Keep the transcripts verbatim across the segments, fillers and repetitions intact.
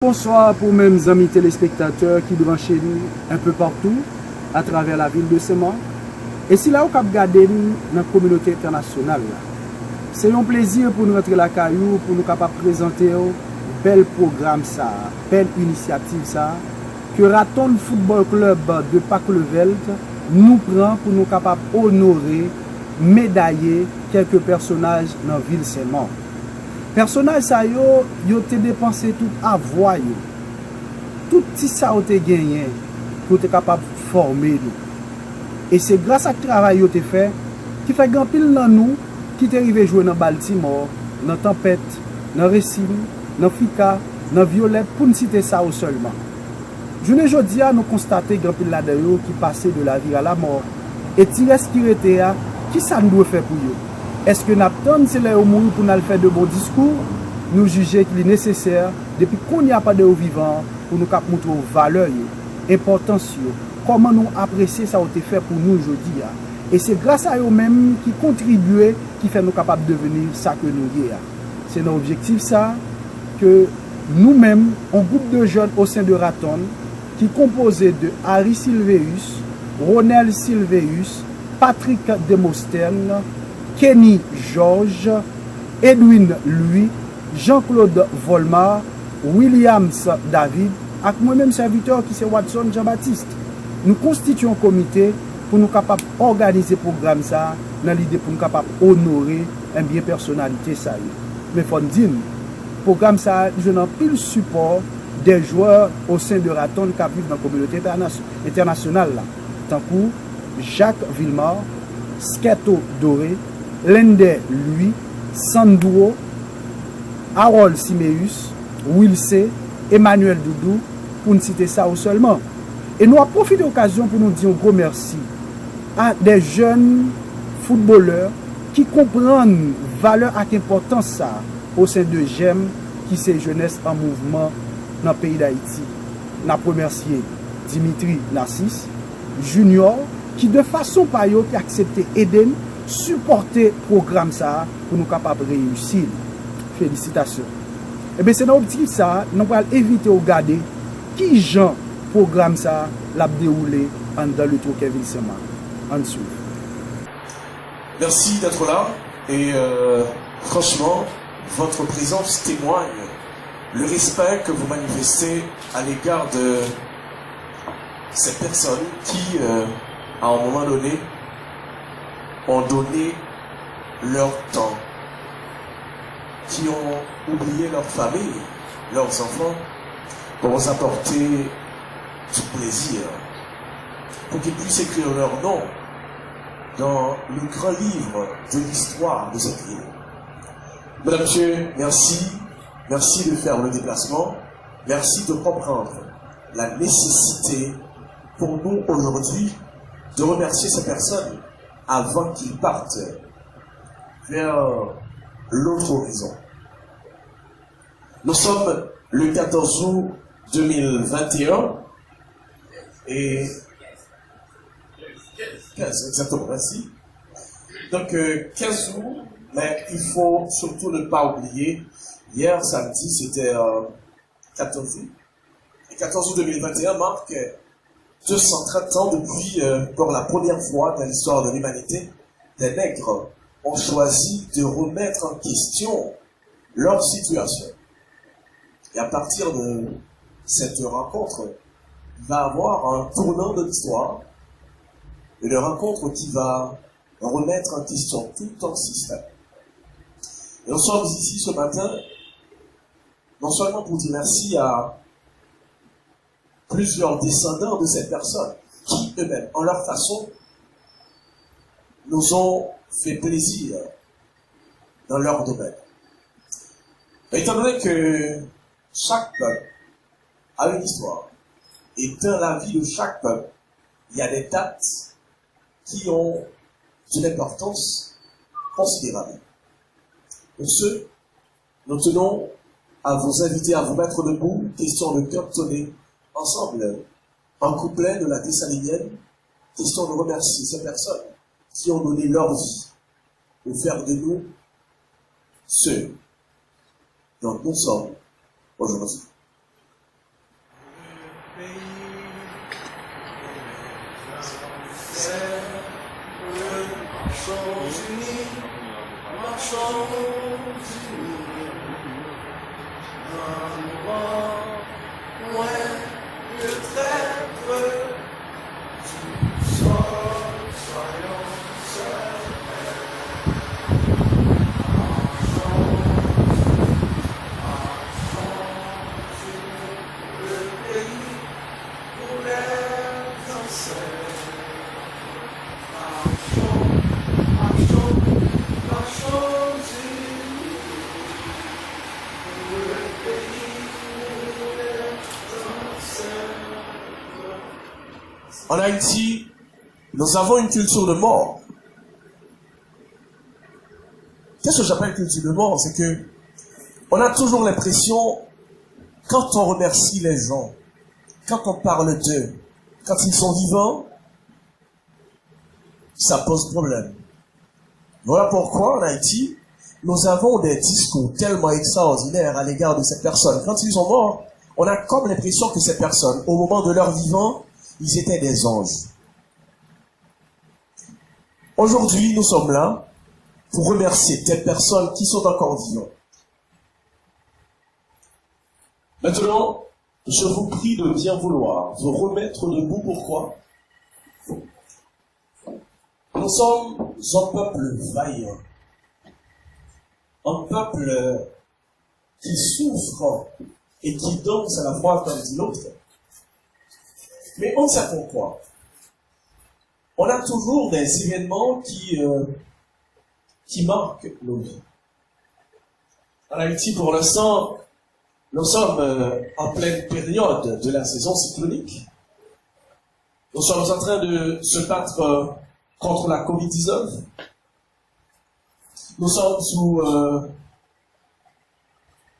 Bonswa pou menm zanmi telespektatè ki branche n un peu partout atravè lavil de Senmak e sila yo k ap gade n nan kominote entènasyonal la. Se yon plezi pou n rantre lakay ou pou nou kapab prezante w bèl pwogram sa a, bèl inisyativ sa a ke Raton Football Club de Paklevèlt nou pran pou nou kapab onore, medaye kèlke pèsonaj nan vil Senmak. Pèsonaj sa yo, yo te depanse tout avwa yo, tout ti sa yo te genyen pou yo te kapab fòme nou. E se gras ak travay yo te fè ki fè gen anpil nan nou ki te rive jwe nan Baltimore, nan Tanpèt, nan Resin, nan Fika, nan Vyolèt, pou n site sa yo sèlman. Jounen jodi a, nou konstate gen anpil ladan yo ki pase de la vie à la mort. E ti rès ki rete a, kisa n dwe fè pou yo? Èske n ap tann se lè yo mouri pou n al fè de bon diskou? Nou jije li nesesè, depi kounye a pandan yo vivan, pou nou kab moutre w valè yo, enpòtans yo, kòman nou apresye sa yo te fè pou nou jodi a. E se gras a yo menm ki kontribye, ki fè nou kapab devni sa ke nou ye a. Se nan objektif sa a ke nou menm, yon gwoup de jèn o sen de Raton, ki konpoze de Harry Sylvéus, Ronel Sylvéus, Patrick Demosthène, Kenny Georges, Edwin Louis, Jean-Claude Volmar, Williams David, ak mwen menm sèvitè ki se Watson Jean Baptiste. Nou konstitye yon komite pou nou kapab òganize pwogram sa a nan lide pou nou kapab onore, enbyen, pèsonalite sa yo. Men fò n di n, pwogram sa a jwenn anpil sipò de jwè o sen de Raton k ap viv nan kominote entènas-, entènasyonal la, tankou Jacques Vilmar, Skèto Doré, Lender Louis, Sandro, Harold Siméus, Wilcé, Emmanuel Doudou, pou n site sa yo sèlman. E nou ap pwofite okazyon pou nou di yon gwo mèsi a de jèn foutbolè ki konprann valè ak enpòtans sa a o sen de jèm ki se jenès an mouvman nan peyi Dayiti. N ap remèsye Dimitri Narcisse Junior ki de fason pa yo ki aksepte ede n sipòte pwogram sa a pou nou kapab reyisi l. Felisitasyon. Ebyen, se nan optik sa a, nou pral envite w gade kijan pwogram sa a l ap dewoule anndan le Troquet Ville Saint-Marc. Ann swiv. Merci d'être là et euh, franchement, votre présence témoigne le respect que vous manifestez à l'égard de ces personnes qui, euh, à un moment donné, ont donné leur temps, qui ont oublié leur famille, leurs enfants, pour vous apporter du plaisir, pour qu'ils puissent écrire leur nom dans le grand livre de l'histoire de cette ville. Mesdames, Messieurs, merci. Merci de faire le déplacement. Merci de comprendre la nécessité pour nous aujourd'hui de remercier ces personnes avant qu'ils partent vers l'autre horizon. Nous sommes le quatorze août deux mille vingt et un et quinze, exactement, merci. Donc, euh, quinze août, mais il faut surtout ne pas oublier, hier samedi, c'était euh, quatorze août. Et quatorze août deux mille vingt et un marque deux cent trente ans depuis, euh, pour la première fois dans l'histoire de l'humanité, des nègres ont choisi de remettre en question leur situation. Et à partir de cette rencontre, il va avoir un tournant de l'histoire, une rencontre qui va remettre en question tout un système. Et nous sommes ici ce matin, non seulement pour dire merci à plusieurs descendants de ces personnes qui, eux-mêmes, en leur façon, nous ont fait plaisir dans leur domaine. Étant donné que chaque peuple a une histoire, et dans la vie de chaque peuple, il y a des dates qui ont une importance considérable. Pour ce, nous tenons à vous inviter à vous mettre debout, question de cœur tonné, ensemble, en couplet de la Dessalinienne, question de remercier ces personnes qui ont donné leur vie pour faire de nous ce dont nous sommes aujourd'hui. En Haïti, nous avons une culture de mort. Qu'est-ce que j'appelle culture de mort? C'est que on a toujours l'impression, quand on remercie les gens, quand on parle d'eux, quand ils sont vivants, ça pose problème. Voilà pourquoi en Haïti, nous avons des discours tellement extraordinaires à l'égard de ces personnes. Quand ils sont morts, on a comme l'impression que ces personnes, au moment de leur vivant, ils étaient des anges. Aujourd'hui, nous sommes là pour remercier des personnes qui sont encore vivantes. Maintenant, je vous prie de bien vouloir vous remettre debout. Pourquoi? Nous sommes un peuple vaillant, un peuple qui souffre et qui danse à la fois comme dit l'autre. Mais on ne sait pourquoi. On a toujours des événements qui, euh, qui marquent nos vies. En Haïti, pour l'instant, nous sommes euh, en pleine période de la saison cyclonique. Nous sommes en train de se battre euh, contre la covid dix-neuf. Nous sommes sous euh,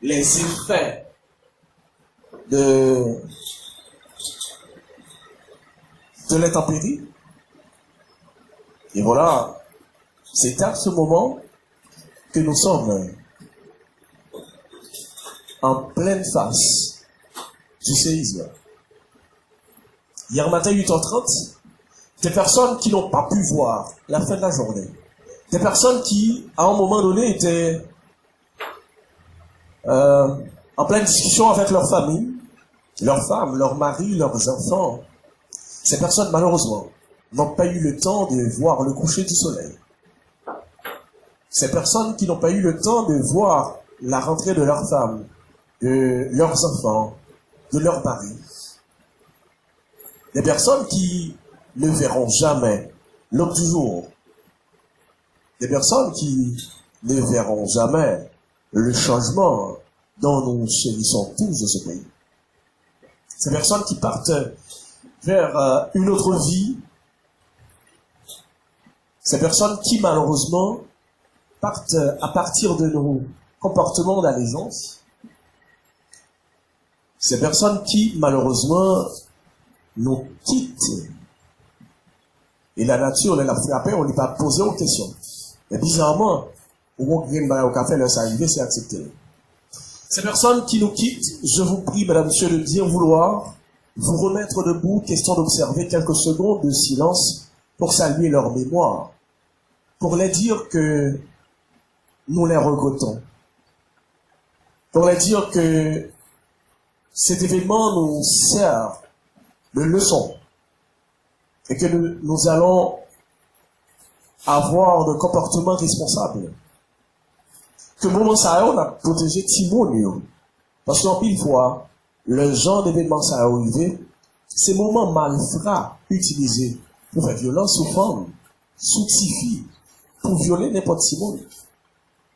les effets de, de l'intempérie. Et voilà, c'est à ce moment que nous sommes en pleine face du séisme. Hier matin, huit heures trente, des personnes qui n'ont pas pu voir la fin de la journée, des personnes qui, à un moment donné, étaient euh, en pleine discussion avec leur famille, leur femme, leur mari, leurs enfants. Ces personnes, malheureusement, n'ont pas eu le temps de voir le coucher du soleil. Ces personnes qui n'ont pas eu le temps de voir la rentrée de leur femme, de leurs enfants, de leur mari. Des personnes qui ne verront jamais l'aube du jour. Des personnes qui ne verront jamais le changement dont nous chérissons tous de ce pays. Ces personnes qui partent vers euh, une autre vie, ces personnes qui malheureusement partent à partir de nos comportements d'allégeance, ces personnes qui malheureusement nous quittent. E lanati, lè l ap frape w, li pa poze w kesyon. Men bizarman, ou gon grenn bagay ou ka fè, lè sa rive, se aksepte l. Ces personnes qui nous quittent, je vous prie, mesdames, messieurs, de bien vouloir vous remettre debout, question d'observer quelques secondes de silence pour saluer leur mémoire, pour leur dire que nous les regrettons, pour leur dire que cet événement nous sert de leçon et que nous, nous allons avoir de comportements responsables. Ke moman sa yo, n ap pwoteje timoun yo. Paske anpil fwa, lè jan devenman sa yo rive, se moman malfra itilize pou fè vyolans sou fanm, sou tifi, pou vyole nenpòt timoun.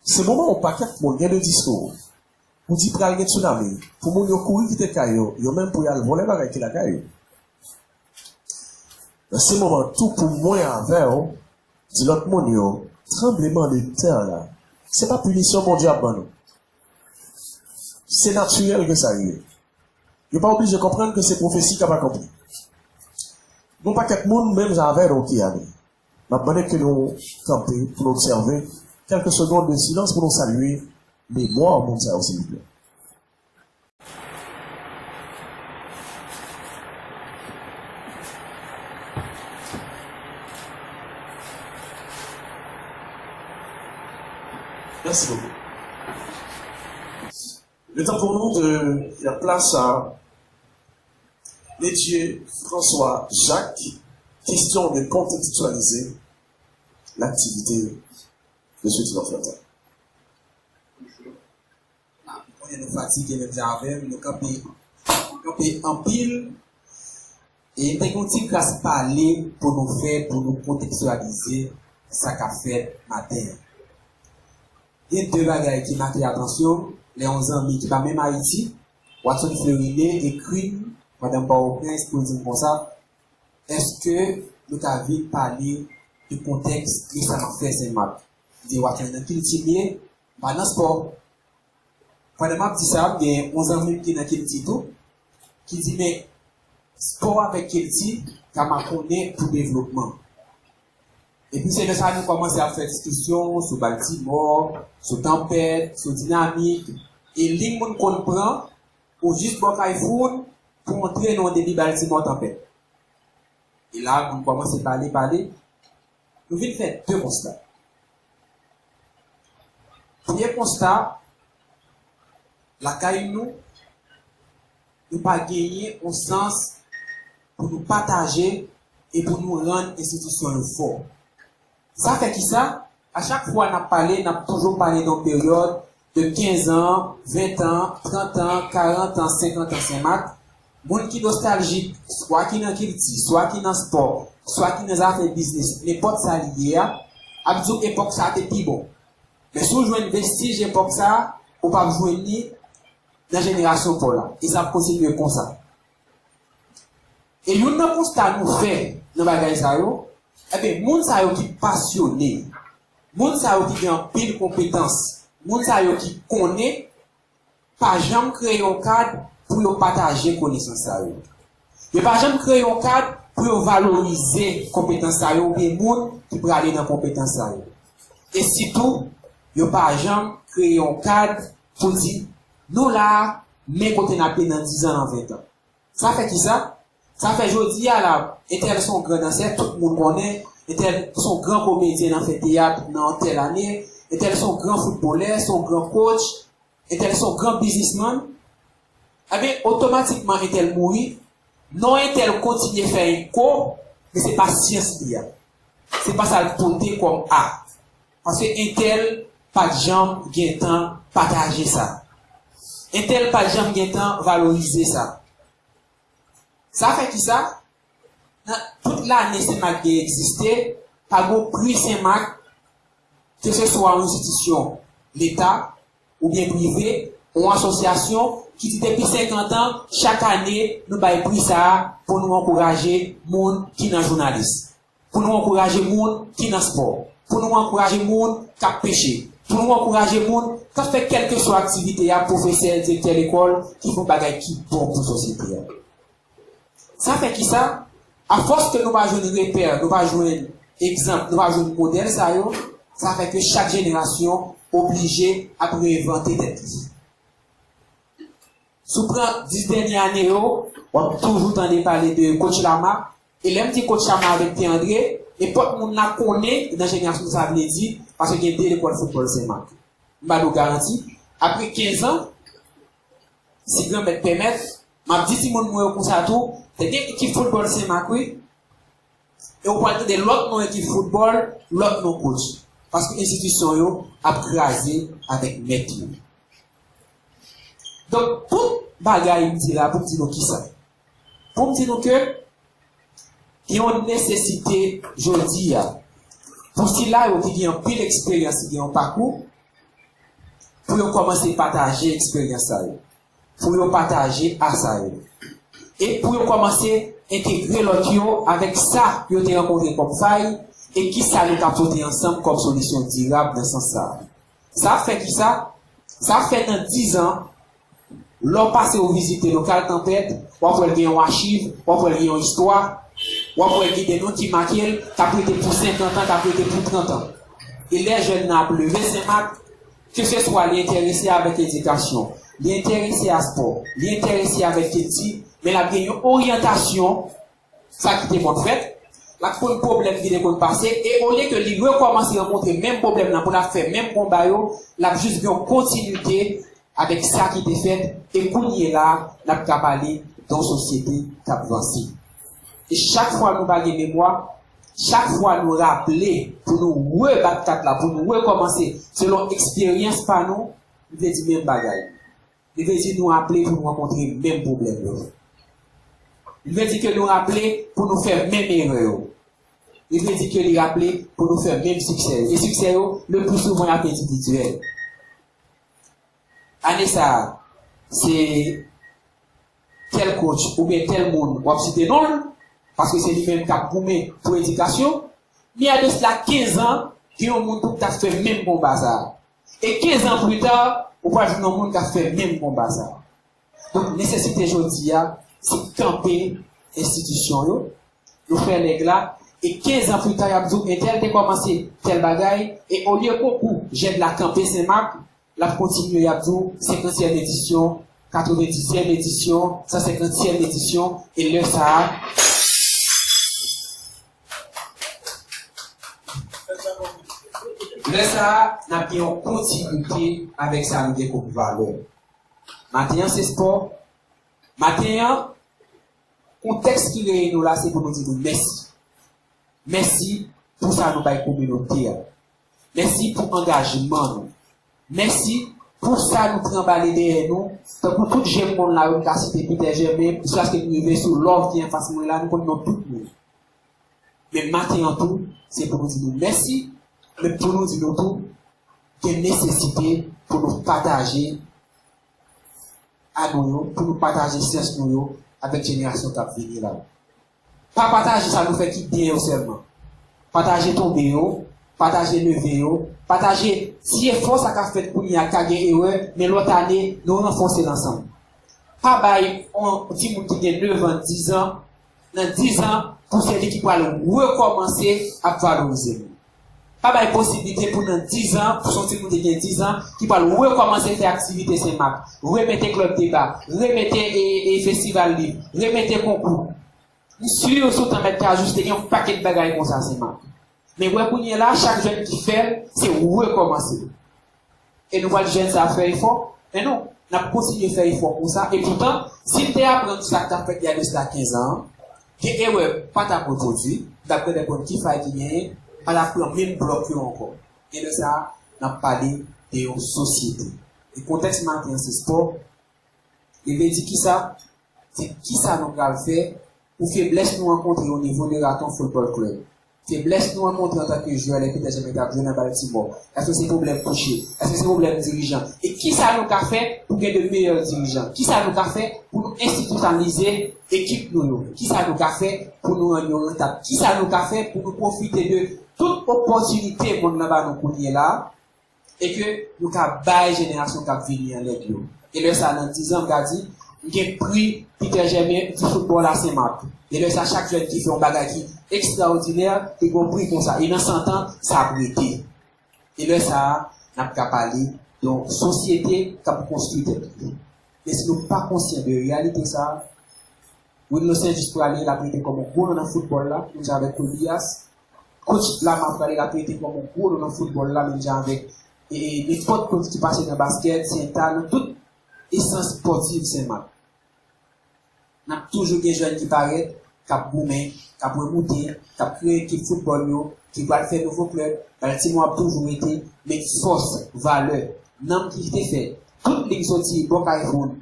Se moman yon pakèt moun gen de diskou. Ou di pral gen tsunami, pou moun yo kouri kite kay yo, yo menm pou y al vòlè bagay ki lakay yo. Nan se moman tou pou mwen avè w, di lòt moun yo, tranbleman de tè la, se pa pinisyon Bondye ap ban nou. Se natirèl ke sa rive. Yo pa oblije konprann ke se pwofesi k ap akonpli. Gon pakèt moun menm jan avè nou ki ale. M ap mande ke nou kanpe pou nou obsève kèlke segonn de silans pou nou salye memwa moun sa yo, silvouplè. Merci beaucoup. Le temps pour nous de faire place à Métier François Jacques, question de contextualiser l'activité de ce dimanche matin. Konnen nou fatige menm jan avè m, nou kanpe, nou kanpe anpil. E m te gen yon ti kras pale pou nou fè, pou nou kontekstyalize sa k ap fèt maten an. Gen de bagay ki make atansyon m, lè yon zanmi ki pa menm Ayiti, Watson Fleurine, ekri m pandan m Pòtoprens pou l di m konsa, èske nou ka vin pale de kontèks de sa m ap fè Senmak? M di Watson, nan kilti m ye, m pa nan spò. Pandan m ap di sa, m gen yon zanmi m ki nan kilti tou, ki di, men, spò avèk kilti ka makonnen pou devlopman. Epi se lè sa a nou kòmanse ap fè diskisyon sou Baltimore, sou Tanpèt, sou Dinamik, e liy moun konn pran, ou jis bò Kafou pou antre nan yon demi Baltimore Tanpèt. E la, moun kòmanse pale, pale. Nou vin fè de konsta. Premye konsta, lakay nou, nou pa genyen yon sans pou nou pataje e pou nou rann enstitisyon yo fò. Sa fè kisa? A chak fwa n ap pale, n ap toujou pale de yon peryòd de kenz an, ven an, trant an, karant an, senkant an Senmak. Moun ki nostaljik, swa ki nan kilti, swa ki nan spò, swa ki nan zafè biznis, nenpòt sa li ye a, ap di w epòk sa a te pi bon. Men si w jwenn vestij epòk sa a, ou p ap jwenn li nan jenerasyon pa w la. E sa ap kontinye konsa. E youn nan konsta nou fè nan bagay sa yo, ebyen, moun sa yo ki pasyone, moun sa yo ki gen anpil konpetans, moun sa yo ki konnen, pa janm kreye yon kad pou yo pataje konesans sa yo. Yo pa janm kreye yon kad pou yo valorize konpetans sa yo oubyen moun ki prale nan konpetans sa yo. E sitou, yo pa janm kreye yon kad pou di, nou la a, men kote n ap ye nan diz an, nan ven an. Sa fè kisa? Sa fè jodi a la, entèl se yon gran dansè, tout moun konnen, entèl se yon gran komedyen nan fè teyat nan yon tèl ane, entèl se yon gran foutbolè, se yon gran coach, entèl se yon gran biznismann, ebyen, otomatikman entèl mouri, non entèl kontinye fè eko, men se pa syans li a. Se pa sa l pote kòm a. Paske entèl pa t janm gentan pataje sa. Entèl pa t janm gentan valorize sa. Sa fè kisa? Nan tout lane Senmak gen egziste, pa gen pri Senmak, ke se swa yon enstitisyon Leta oubyen prive, yon asosyasyon ki di depi senkant an, chak ane, nou bay pri sa a pou nou ankouraje moun ki nan jounalis, pou nou ankouraje moun ki nan spò, pou nou ankouraje moun k ap peche, pou nou ankouraje moun k ap fè kèlkeswa aktivite a, pwofesè, direktè lekòl, ki fè yon bagay ki bon pou sosyete a. Sa fè kisa? Afòs ke nou pa jwenn repè, nou pa jwenn egzanp, nou pa jwenn modèl sa yo, sa fè ke chak jenerasyon oblije ap reyevante tèt li. Si w pran dis dènye ane yo, w ap toujou tande pale de Coach Lama. E lè m di Coach Lama avèk Pè Andre, nenpòt moun la konnen nan jenerasyon sa vle di, paske gen de lekòl foutbòl Senmak. M ba nou garanti, apre kenz an, si Granmèt pèmèt, m ap di timoun mwen yo konsa tou, te gen ekip foutbòl Senmak wi, e w pral tande lòt non ekip foutbòl, lòt non coach. Paske enstitisyon yo ap kraze avèk mèt yo. Donk, tout bagay m di la pou m di nou kisa? Pou m di nou ke gen yon nesesite jodi a pou sila yo ki gen anpil eksperyans, ki gen yon pakou, pou yo kòmanse pataje eksperyans sa yo, pou yo pataje a sa yo, e pou yo kòmanse entegre lòt yo avèk sa yo te rankontre kòm fay e kisa nou ka pote ansanm kòm solisyon dirab nan sans sa a. Sa ap fè kisa? Sa ap fè nan diz an, lè w pase w vizite lokal Tanpèt, w ap wè l gen yon achiv, w ap wè l gen yon istwa, w ap wè l gen de non ki make l, k ap rete pou senkant an, k ap rete pou trant an. E lè jèn nan ap leve Senmak, keseswa li enterese avèk edikasyon, li enterese a spò, li enterese avèk kilti, men l ap gen yon oryantasyon, sa ki te konn fèt, L ap konn pwoblèm ki te konn pase, e olye ke li rekòmanse rankontre menm pwoblèm nan pou l ap fè menm konba yo, l ap jis gen yon kontinite avèk sa ki te fèt, e kounye la, n ap ka pale de yon sosyete k ap vanse. E chak fwa nou pa gen memwa, chak fwa nou raple pou nou rebat kat la, pou nou rekòmanse selon eksperyans pa nou, li vle di menm bagay. Li vle di nou raple pou nou rankontre menm pwoblèm yo. Li vle di ke nou raple pou nou fè menm erè yo. Li vle di ke li raple pou nou fè menm siksè yo. E siksè yo, le pli souvan, y ap endividyèl. Ane sa a, se tèl coach oubyen tèl moun w ap site non l, paske se li menm k ap goumen pou edikasyon. Men a de sila kenz an, gen yon moun tou ki t ap fè menm konba sa a. E kenz an pli ta, ou pral jwenn yon moun k ap fè menm konba sa a. Donk, nesesite jodi a, se kanpe enstitisyon yo, nou fè nèg la, e kenz an pli ta, y ap di w entèl te kòmanse tèl bagay, e olye konkou jèn la kanpe Senmak, l ap kontinye, y ap di w senkantyèm edisyon, katrevendizyèm edisyon, san senkantyèm edisyon, e lè sa a, lè sa a, n ap gen yon kontinite avèk sa nou gen kòm valè. Maten an, se spò. Maten an, kontèks ki reyini nou la, se pou nou di nou mèsi. Mèsi pou sa nou bay kominote a. Mèsi pou angajman nou. Mèsi pou sa nou tranbale dèyè nou. Tankou tout jèn moun la yo, m ka site Peter Germain, jiskaske nou rive sou Love ki anfas mwen la, nou konn non tout moun. Men maten an tou, se pou nou di nou mèsi, men pou nou di nou tou, gen nesesite pou nou pataje a nou yo, pou nou pataje syans nou yo avèk jenerasyon k ap vini la. Pa pataje sa nou fè ki byen yo sèlman. Pataje tonbe yo, pataje leve yo, pataje ti efò sa k ap fèt kounye a ka gen erè, men lòt ane, nou ranfòse l ansanm. Pa bay yon timoun ki gen nèf an, diz an, nan diz an, pou se li ki pral rekòmanse ap valorize moun. Pa bay posiblite pou nan diz an, pou se yon timoun ki gen diz an, ki pral rekòmanse fè aktivite Senmak, remete klèb deba, remete e, e festival liv, remete konkou. M si sou tan Mèt Kajou te gen yon pakèt bagay konsa Senmak. Men wè kounye a la, chak jèn ki fè l, se rekòmanse. E nou pral di jèn sa fè efò? Men non, n ap kontinye fè efò konsa. E poutan, si n te aprann sa k t ap fèt y a de sila kenz an, gen erè pa t ap repwodui, n t ap gentan konn ki fay ki genyen, pa t ap pran menm blòk yo ankò. E lè sa a, n ap pale de yon sosyete. E kontèks maten an se spò, li vle di kisa? Se kisa nou pral fè pou feblès nou rankontre o nivo de Raton Football Club. Feblès nou rankontre antanke jwè lè Peter Germain t ap jwe nan Baltimore. Èske se pwoblèm kouche? Èske se pwoblèm dirijan? E kisa nou ka fè pou gen de meyè dirijan? Kisa nou ka fè pou nou enstitisyonalize ekip nou yo? Kisa nou ka fè pou nou rann yo rantab? Kisa nou ka fè pou nou pwofite de tout opòtinite mond lan ba nou kounye la a? E ke nou ka bay jenerasyon k ap vini an lèg yo. E lè sa, nan diz an, m ka di, m gen pri Peter Germain di foutbòl a Senmak. E lè sa, chak jèn ki fè yon bagay ki ekstraòdinè, li gen yon pri konsa. E nan san tan, sa ap rete. E lè sa, n ap ka pale de yon sosyete k ap konstwi tèt li. Men si nou pa konsyan de reyalite sa, Wilno Saint-Just prale, l ap rete kòm yon gwo non nan foutbòl la, menm jan avèk Cole Bias. Coach Lamar prale, l ap rete kòm yon gwo non nan foutbòl la, menm jan avèk e, e, nenpòt coach ki pase nan baskèt, Senta, nan tout esans espòtif Senmak. N ap toujou gen jèn ki parèt, k ap goumen, k ap remoute, k ap kreye ekip foutbòl yo, ki pral fè nouvo klèb. Baltimore ap toujou rete, men fòs, valè, nanm ki te fè tout lig soti bò Kay Foun,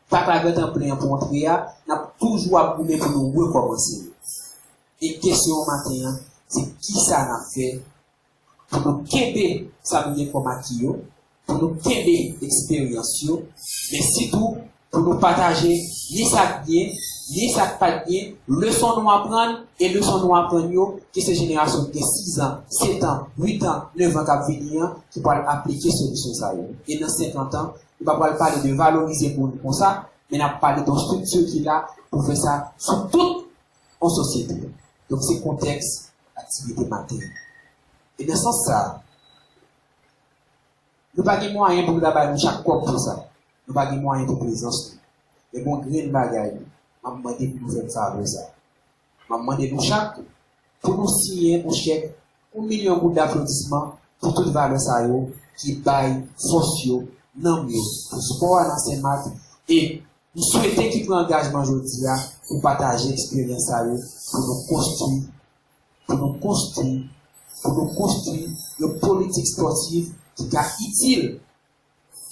Pak la gentan plen an pou antre a, n ap toujou ap goumen pou nou rekòmanse. E kesyon an maten an, se kisa n ap fè pou nou kenbe sa nou gen kòm aki yo, pou nou kenbe eksperyans yo, men sitou pou nou pataje ni sa k byen, ni sa k pa t byen, leson nou aprann, e leson nou aprann yo, ke se jenerasyon ki gen sis an, sèt an, uit an, nèf an k ap vini an, ki pral aplike solisyon sa yo. E nan senkant an, nou pa pral pale de valorize moun konsa, men n ap pale de yon estrikti ki la pou fè sa sou tout yon sosyete. Donk, se kontèks aktivite maten an. E nan sans sa, nou pa gen mwayen pou nou ta bay nou chak kòb pou sa. Nou pa gen mwayen pou prezans nou. Men gon grenn bagay, m ap mande pou nou fè m favè sa. M ap mande nou chak, pou nou siyen yon chèk yon milyon goud daplotisman pou tout valè sa yo ki bay fòs yo, nanm yo pou spò a nan Senmak. E m swete ki pran angajman jodi a pou pataje eksperyans sa yo pou nou konstwi, pou nou konstwi, pou nou konstwi yon politik spòtiv ki ka itil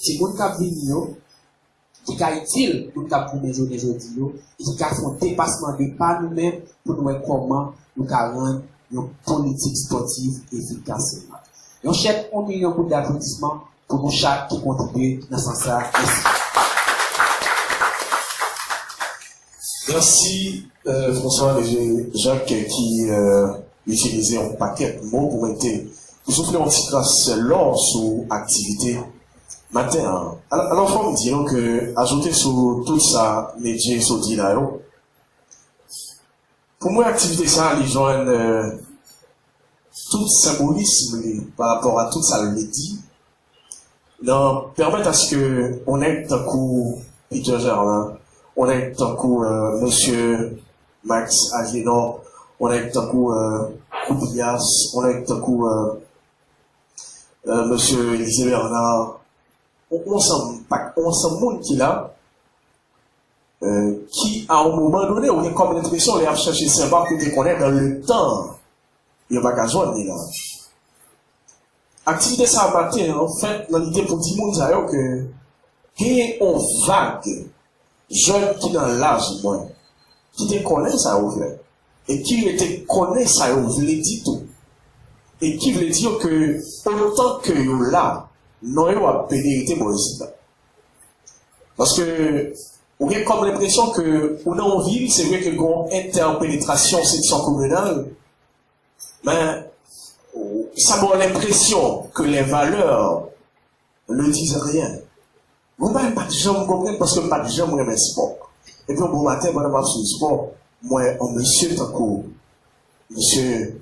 timoun k ap vini yo, ki ka itil moun k ap goumen jounen jodi yo, e ki ka fè yon depasman de pa nou menm pou nou wè kòman nou ka rann yon politik spòtiv efikas. Yon chèk yon milyon goud daplotisman pou nou chak ki kontribye nan sans sa a. Mèsi. Mèsi, euh, François Léger Jacques ki euh, itilize yon pakèt mo pou mete, pou soufle yon ti kras lò sou aktivite maten an. Alò, alò fò m di nou ke ajoute sou tout sa Nedje sot di la yo, pou mwen aktivite sa a li jwenn euh, tout senbolism li pa rapò a tout sa l vle di nan pèmèt aske yon nèg tankou Peter Germain, yon nèg tankou euh, mesye Max Aliénor, yon nèg tankou euh, Koudrias, yon nèg tankou euh, euh, mesye Elisée Bernard, yon ansanm pa yon ansanm moun ki la euh, ki a yon moman done ou gen kòm lenpresyon lè y ap chèche Senmak ou te konnen nan letan yo pa ka jwenn li la. Aktivite sa a maten an fèt nan lide pou di moun sa yo ke genyen yon vag jèn ki nan laj mwen ki te konnen sa yo vle e ki rete konnen sa yo vle di tou. E ki vle di yo ke otan ke yo la, non yo ap beni rete bò isit la. Paske ou gen kòm lenpresyon ke ou nan yon vil, se vre ke gen yon entèpenetrasyon seksyon kominal, men sa ba w lenpresyon ke les valeurs ne disent rien. Gon bagay m pa t janm konprann paske m pa t janm renmen spò. Epi yon bon maten, pandan m ap swiv spò, m wè yon mesye tankou mesye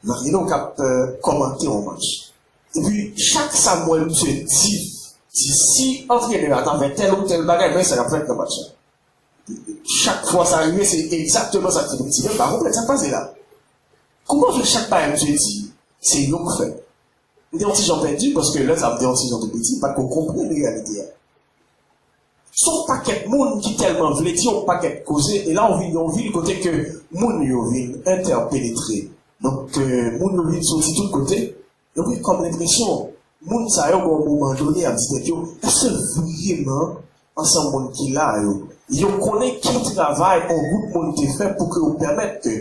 Marino k ap euh, kòmante yon match. Epi chak sa m wè misye di, di si antrenè a ta fè tèl ou tèl bagay, men sa k ap fèt nan match la. Chak fwa sa rive, se egzakteman sa k fèt. M di, men m pa konprann sa k pase la. Kouman fè chak bagay misye di, se yo k fè? M te yon ti jan pèdi, paske lè sa a m te yon ti jan tou piti, m pa t ko konprann reyalite a. Se yon pakèt moun ki tèlman vle di yon pakèt koze, e la w vin yon vil kote ke moun yo vin entèpenetre. Donk, euh, moun yo vin soti tout kote, yo gen kòm lenpresyon, moun sa yo, gon moman done, ap di tèt yo, èske vrèman ansanm moun ki la yo, yo konnen ki travay yon gwoup moun te fè pou ke yo pèmèt ke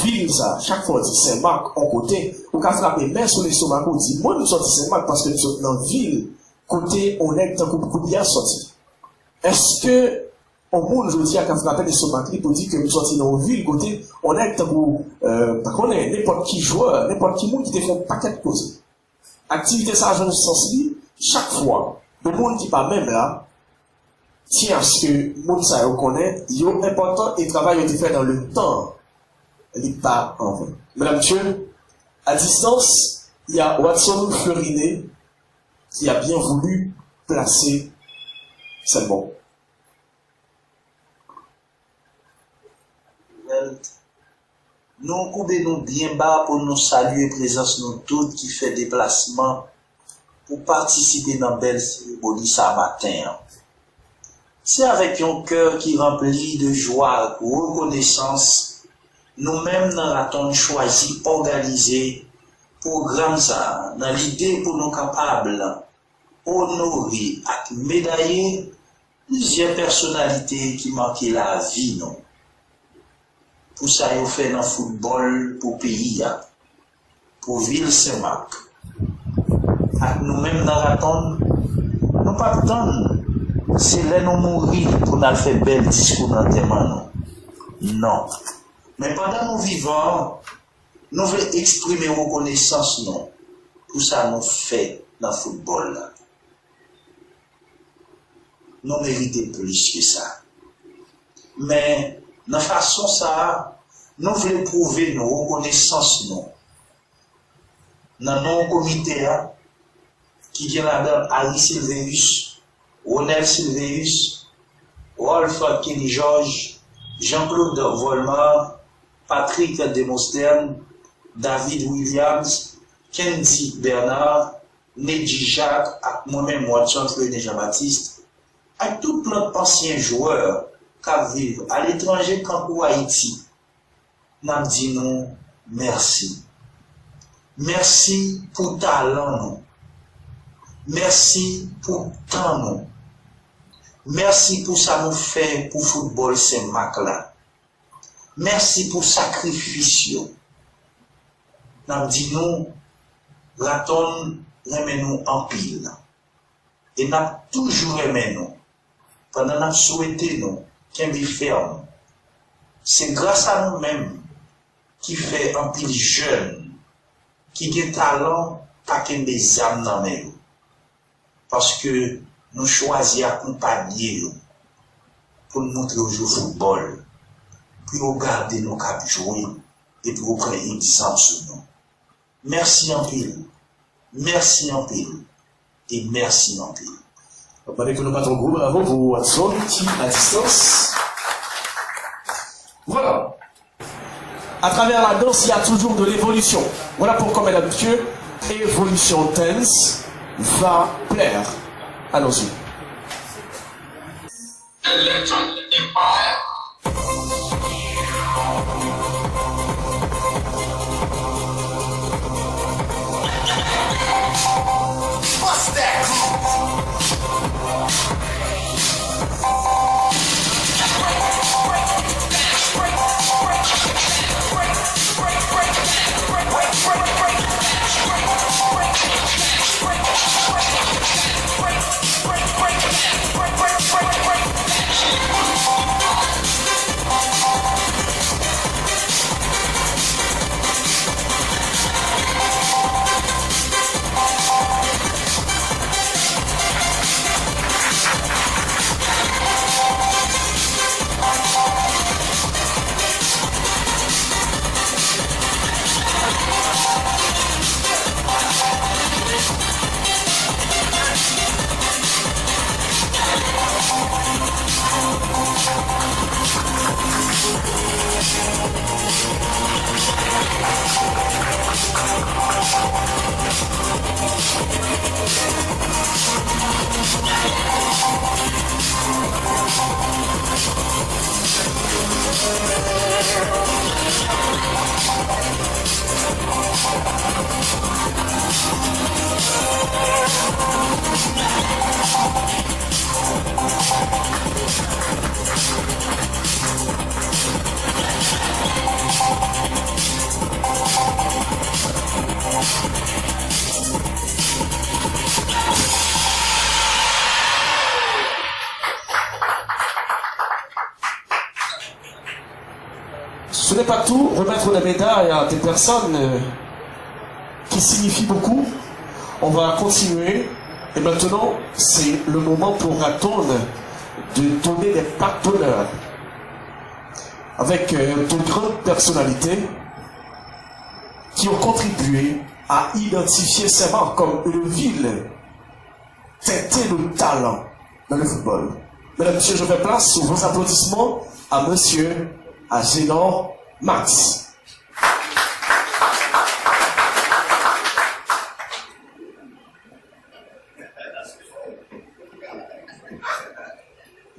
vil sa, chak fwa w di Senmak, yon kote, ou ka frape men sou lestomak ou di, mwen, m sòti Senmak paske m sot nan vil kote yon nèg tankou Koudrias sòti. Èske yon moun jodi a ka frape lestomak li pou di ke m sòti nan yon vil kote yon nèg tankou, euh, pa konnen, nenpòt ki jwè, nenpòt ki moun ki te fè yon pakèt koze? Aktivite sa a jwenn sans li chak fwa de moun ki pa menm la tyen aske moun sa yo konnen yo enpòtan e travay yo te fè nan letan li pa anven. Medam, mesye, a distans, il y a Watson Fleurinet qui a bien voulu placer cette bombe. Nou koube nou byen ba pou nou salye prezans nou tout ki fè deplasman pou patisipe nan bèl seremoni sa maten an. Se avèk yon kè ki ranpli de jwa ak rekonesans nou menm nan Raton chwazi òganize pwogram sa a nan lide pou nou kapab onore ak medaye plizyè pèsonalite ki make lavi nou pou sa yo fè nan foutbòl pou peyi a, pou vil Senmak. Ak nou menm nan Raton, nou p ap tann se lè nou mouri pou n al fè bèl diskou nan antèman nou. Non. Men pandan nou vivan, nou vle eksprime rekonesans nou pou sa nou fè nan foutbòl la. Nou merite plis ke sa. Men, nan fason sa a, nou vle pwouve nou rekonesans nou nan non komite a, ki gen ladan Harry Sylvéus, Ronel Sylvéus, Rolph Kenny Georges, Jean Claude Volmar, Patrick Demosthène, David Williams, Kendy Bernard, Nedji Jacques ak mwen menm Watson René Jean Baptiste, ak tout lòt ansyen jwè k ap viv aletranje tankou Ayiti, n ap di nou mèsi. Mèsi pou talan nou. Mèsi pou tan nou. Mèsi pou sa nou fè pou foutbòl Sen Mak la. Mèsi pou sakrifis yo. N ap di nou, Raton renmen nou anpil. E n ap toujou renmen nou, pandan n ap swete nou kenbe fèm. Se gras a nou menm ki fè anpil jèn ki gen talan pa kenbe zam nan men yo. Paske nou chwazi akonpanye yo pou n montre yo jwe foutbòl, pou yo gade nou k ap jwe e pou yo pran egzanp sou nou. Mèsi anpil. Mèsi anpil. E mèsi anpil. Mwen mande ke nou bat yon gwo bravo pou Watson ki a distans. Voilà. À travers la danse, il y a toujours de l'évolution. Voilà pourquoi, mesdames, messieurs, Evolution Dance va plaire. Allons-y. Ce n'est pas tout, remettre des médailles à des personnes euh, qui signifient beaucoup. On va continuer. Et maintenant, c'est le moment pour Raton de donner des plaques d'honneur avec euh, de grandes personnalités qui ont contribué à identifier Saint-Marc comme une ville teintée de talent dans le football. Mesdames, Messieurs, je fais place sous vos applaudissements à Monsieur Agénor Max.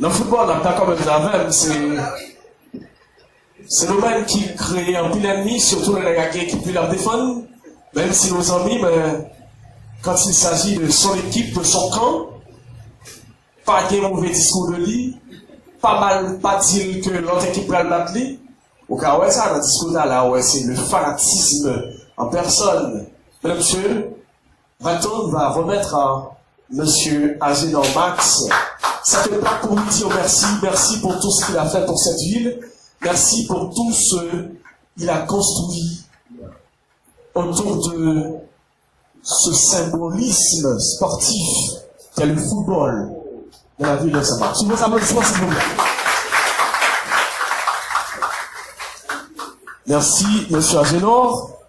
Nan foutbòl, n ap dakò menm jan avè m, se Se domèn ki kreye anpil ènmi, sitou lè nèg la gen ekip li l ap defann. Menm si nou zanmi, men quand il s'agit de son équipe, de son camp, pa gen move diskou de li, pa mal, pa di l ke lòt ekip pral bat li. Ou ka wè sa nan diskou talè a, ou wè se le fanatisme en personne. Mesdames, Messieurs, Raton va remettre à Monsieur Agénor Max cette plaque pour lui dire merci, merci pour tout ce qu'il a fait pour cette ville, merci pour tout ce qu'il a construit autour de ce symbolisme sportif qu'est le football dans la ville de Saint-Marc. Sous vos applaudissements, s'il vous plaît. Merci, Monsieur Agénor.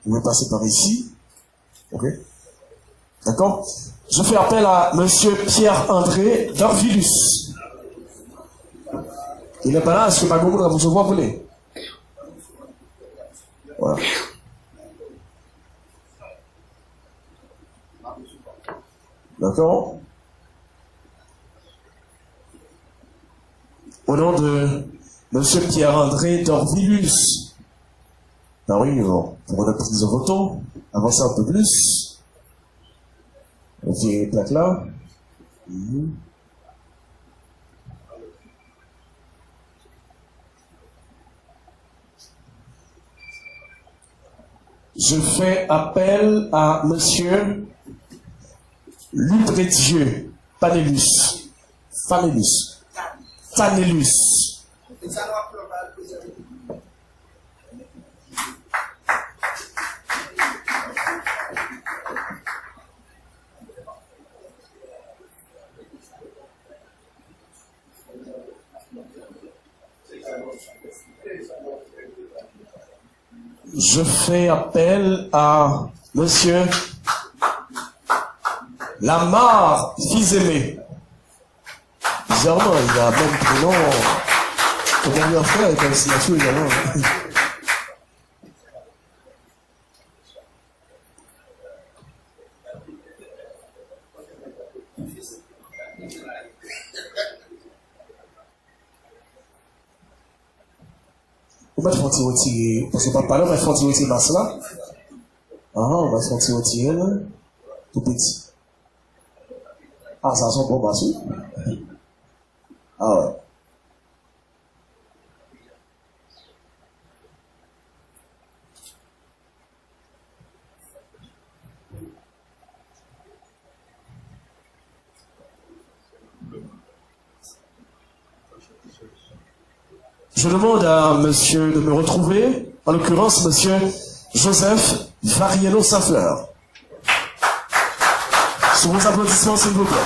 Vous pouvez passer par ici. Ok. D'accord? Je fais appel à Monsieur Pierre-André Dorvilus. Il n'est pas là, est-ce que Magoumou va vous recevoir, vous voulez? Voilà. D'accord? Au nom de Monsieur Pierre-André Dorvilus. Ah oui, bon, pour notre prise de photo, avancez un peu plus. Ok, plaque là. Mhm. Je fais appel à Monsieur Lupredieu Panelus. Panelus. Tanelus. Je fais appel à Monsieur Lamar Fils-Aimé. Bizarrement, il a même prénom. Comment lui en faire avec une signature également? Ou mèt fè yon ti retire, paske papa la mèt fè yon ti retire mas la. Ahan, ou mèt fè yon ti retire l, tou piti. Ah, sa se yon bon mas, wi. Ah, wè. Je demande à monsieur de me retrouver, en l'occurrence monsieur Joseph Variello Saint-Fleur. Sous vos applaudissements, s'il vous plaît.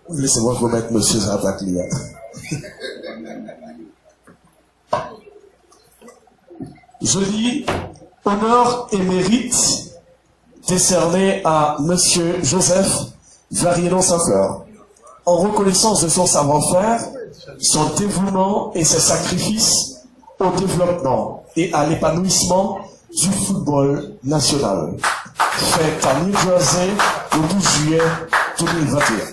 Laissez-moi remettre monsieur sa plaque li a. Je lis honneur et mérite décerné à monsieur Joseph Variello Saint-Fleur, en reconnaissance de son savoir-faire, son dévouement et ses sacrifices au développement et à l'épanouissement du football national. Fèt à New Jersey, le douze juillet deux mille vingt et un.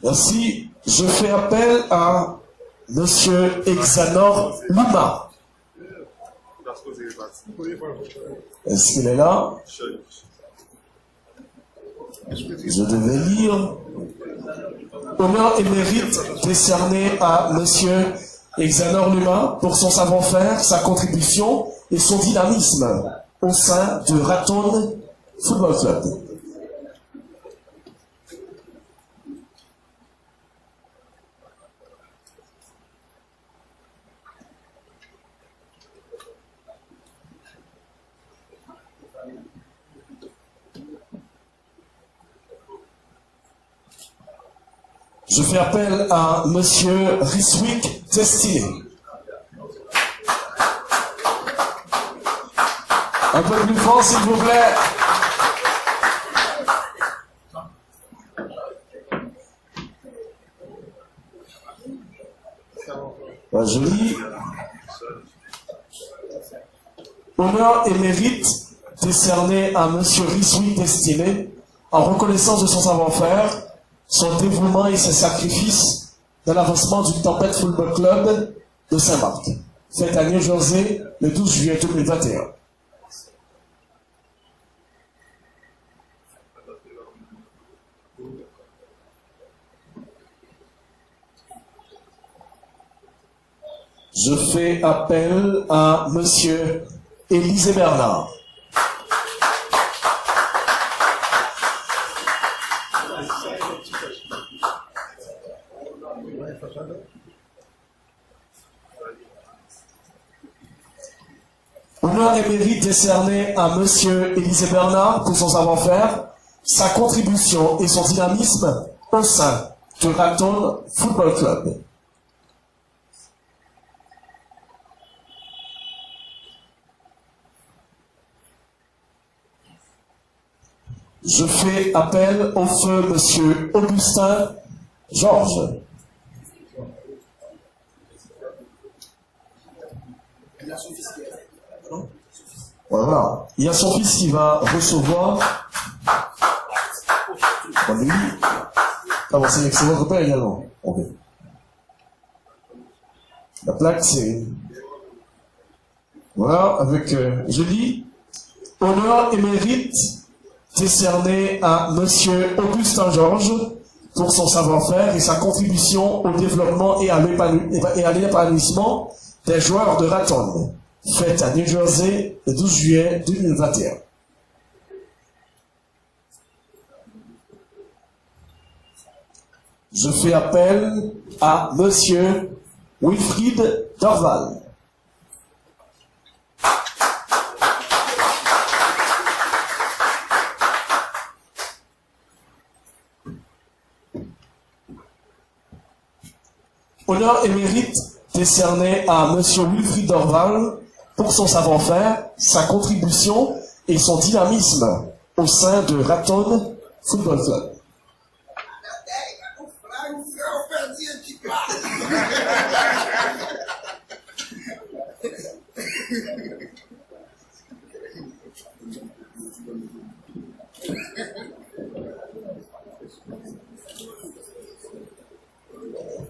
Merci. Je fais appel à monsieur Exanor Luma. Est-ce qu'il est là? Je devais lire. Honneur et mérite décerné à monsieur Exanor Luma pour son savoir-faire, sa contribution et son dynamisme au sein de Raton Football Club. Je fais appel à monsieur Riswick Destiné. Un peu plus fort, s'il vous plaît. Bonjour. Honneur et mérite décernés à monsieur Riswick Destiné en reconnaissance de son savoir-faire, son dévouement et ses sacrifices dans l'avancement du Tempête Football Club de Saint-Marc. Fête à New Jersey, le douze juillet deux mille vingt et un. Je fais appel à monsieur Élisée Bernard. Honneur et mérite décerné à Monsieur Élisée Bernard pour son savoir-faire, sa contribution et son dynamisme au sein de Raton Football Club. Je fais appel au feu Monsieur Augustin Georges. Voilà. Il y a son fils qui va recevoir. Bon, lui, ah bon, c'est, c'est votre père également. Ok. La plaque, c'est Voilà, avec, euh, je lis, honneur et mérite décerné à Monsieur Augustin Georges pour son savoir-faire et sa contribution au développement et à l'épanouissement des joueurs de Raton, fête à New Jersey le douze juillet deux mille vingt et un. Je fais appel à Monsieur Wilfried Dorval. Honneur et mérite décerné à Monsieur Wilfried Dorval pour son savoir-faire, sa contribution et son dynamisme au sein de Raton Football Club.